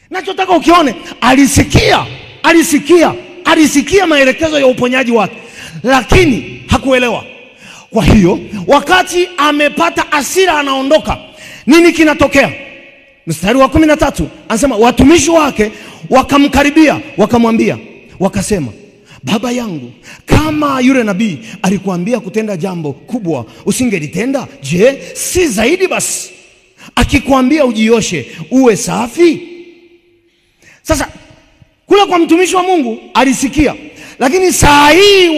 Nachotaka ukione, alisikia maelekezo ya uponyaji wake, lakini hakuelewa. Kwa hiyo wakati amepata hasira anaondoka, nini kinatokea? Mstari wa 13 anasema watumishi wake wakamkaribia, wakamwambia, wakasema, baba yangu, kama yule nabii alikuambia kutenda jambo kubwa, usingelitenda? Je, si zaidi basi akikwambia ujioshe uwe safi? Sasa kule kwa mtumishi wa Mungu alisikia, lakini saa hii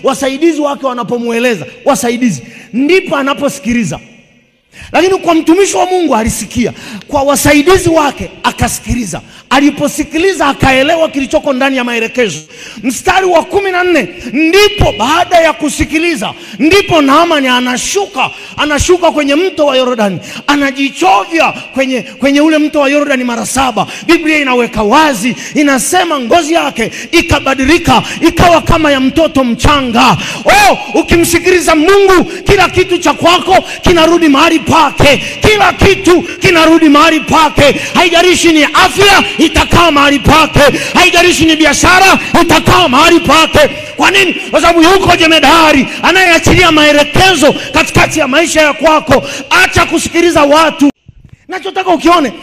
wasaidizi wake wanapomueleza, wasaidizi ndipo anaposikiliza. Lakini kwa mtumishi wa Mungu alisikia, kwa wasaidizi wake akasikiliza. Aliposikiliza akaelewa kilichoko ndani ya maelekezo. Mstari wa 14, ndipo baada ya kusikiliza ndipo Naamani anashuka kwenye mto wa Yordani, anajichovya kwenye ule mto wa Yordani mara 7. Biblia inaweka wazi, inasema ngozi yake ikabadilika ikawa kama ya mtoto mchanga. Oh, ukimsikiliza Mungu kila kitu cha kwako kinarudi mahali pake. Kila kitu kinarudi mahali pake. Haijalishi ni afya, itakaa mahali pake. Haijalishi ni biashara, itakaa mahali pake. Kwa nini? Kwa sababu yuko jemedari anayeachilia maelekezo katikati ya maisha ya kwako. Acha kusikiliza watu. Nachotaka ukione,